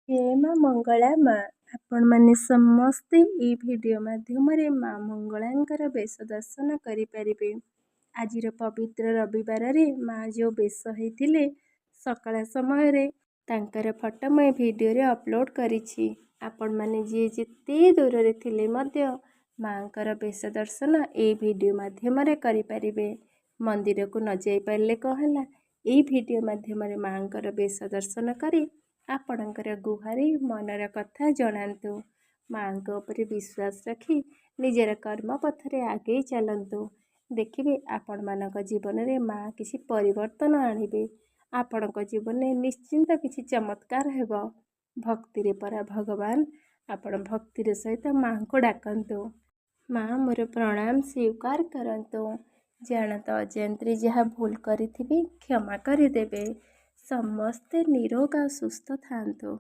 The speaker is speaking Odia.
ଜୟ ମା ମଙ୍ଗଳା ମା। ଆପଣମାନେ ସମସ୍ତେ ଏଇ ଭିଡ଼ିଓ ମାଧ୍ୟମରେ ମା ମଙ୍ଗଳାଙ୍କର ବେଶ ଦର୍ଶନ କରିପାରିବେ। ଆଜିର ପବିତ୍ର ରବିବାରରେ ମା ଯେଉଁ ବେଶ ହେଇଥିଲେ ସକାଳ ସମୟରେ, ତାଙ୍କର ଫଟୋ ମୁଁ ଏ ଭିଡ଼ିଓରେ ଅପଲୋଡ଼ କରିଛି। ଆପଣମାନେ ଯିଏ ଯେତେ ଦୂରରେ ଥିଲେ ମଧ୍ୟ ମାଆଙ୍କର ବେଶ ଦର୍ଶନ ଏଇ ଭିଡ଼ିଓ ମାଧ୍ୟମରେ କରିପାରିବେ। ମନ୍ଦିରକୁ ନ ଯାଇପାରିଲେ କ'ଣ ହେଲା, ଏଇ ଭିଡ଼ିଓ ମାଧ୍ୟମରେ ମାଆଙ୍କର ବେଶ ଦର୍ଶନ କରି ଆପଣଙ୍କର ଗୁହାରି, ମନର କଥା ଜଣାନ୍ତୁ। ମାଆଙ୍କ ଉପରେ ବିଶ୍ୱାସ ରଖି ନିଜର କର୍ମ ପଥରେ ଆଗେଇ ଚାଲନ୍ତୁ। ଦେଖିବେ, ଆପଣମାନଙ୍କ ଜୀବନରେ ମାଆ କିଛି ପରିବର୍ତ୍ତନ ଆଣିବେ। ଆପଣଙ୍କ ଜୀବନରେ ନିଶ୍ଚିନ୍ତ କିଛି ଚମତ୍କାର ହେବ। ଭକ୍ତିରେ ପରା ଭଗବାନ। ଆପଣ ଭକ୍ତିର ସହିତ ମାଆଙ୍କୁ ଡାକନ୍ତୁ। ମା, ମୋର ପ୍ରଣାମ ସ୍ୱୀକାର କରନ୍ତୁ। ଜାଣତ ଅଜାଣତରେ ଯାହା ଭୁଲ କରିଥିବି, କ୍ଷମା କରିଦେବେ। ସମସ୍ତେ ନିରୋଗ ଆଉ ସୁସ୍ଥ ଥାଆନ୍ତୁ।